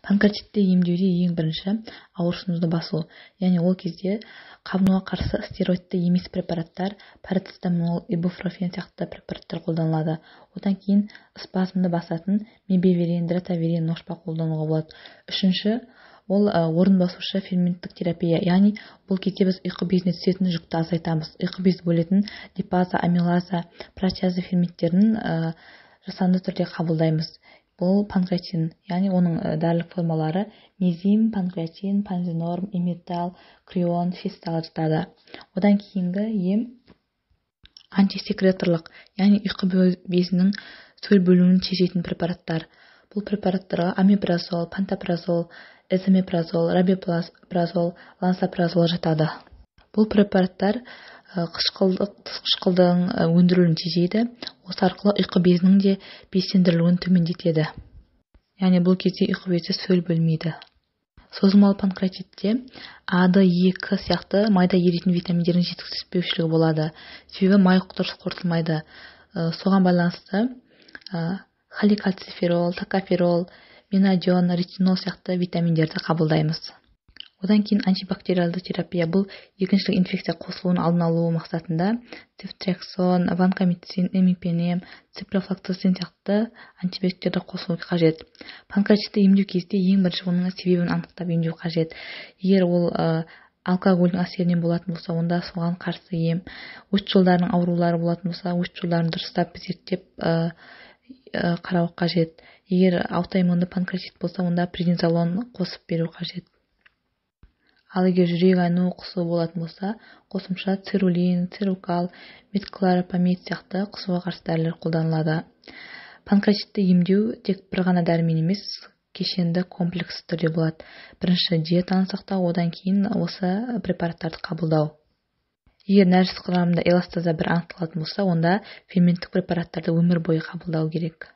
Панкреатитті емдеуде ең бірінші ауырсынуды басу, яғни ол кезде қабынуға қарсы стероидты емес препараттар, парацетамол, ибупрофен сияқты препараттар қолданылады. Одан кейін спазмды басатын мебеверин, дротаверин, ношпа қолдануға болады. Үшінші ол орын басушы ферменттік терапия, яғни бұл кезде біз ұйқы безіне түсетін жүкті азайтамыз. Ұйқы безі бөлетін липаза, амилаза, протеаза ферменттерін жасанды түрде қабылдаймыз. Бұл панкреатин, яғни оның дәрілік формалары мезим, панкреатин, панзинорм, эметал, крион, фестал жатады. Одан кейінгі ем антисекреторлық, яғни ұйқы безінің сөл бөлуін тежейтін препараттар. Бұл препараттарға омепразол, пантопразол, эзомепразол, рабепразол, лансопразол жатады. Бұл препараттар тұз қышқылдың өндірілуін тежейді, осы арқылы ұйқы безінің де белсендірілуін төмендетеді. Яғни бұл кезде ұйқы безі сөл бөлмейді. Созылмалы панкреатитте А, Д, Е, К сияқты майда еритін витаминдердің жетіспеушілігі болады. Себебі май дұрыс қорытылмайды. Соған байланысты холекальциферол, токоферол, менадион, ретинол сияқты витаминдерді қабылдаймыз. Одан кейін антибактериалды терапия, бұл екіншілік инфекция қосылуын алдын алу мақсатында цефтриаксон, ванкомицин, имипенем, ципрофлоксацин сияқты антибиотиктерді қосу қажет. Панкреатитті емдеу кезде ең бірінші оның себебін анықтап емдеу қажет. Егер ол алкогольдің әсерінен болатын болса, онда соған қарсы ем. Өт жолдарының аурулары болатын болса, өт жолдарын дұрыстап зерттеп қарау қажет. Егер аутоиммунды панкреатит болса, онда преднизолон қосып беру қажет. Ал егер жүрек айну, құсу болатын болса, қосымша цирулин, церукал, метклопрамид сияқты құсуға қарсы дәрілер қолданылады. Панкреатитті емдеу тек бір ғана дәрімен емес, кешенді комплекс түрде болады. Бірінші диетаны сақтау, одан кейін осы препараттарды қабылдау. Егер нәжіс құрамында эластаза бір анықталатын болса, онда ферменттік препараттарды өмір бойы қабылдау керек.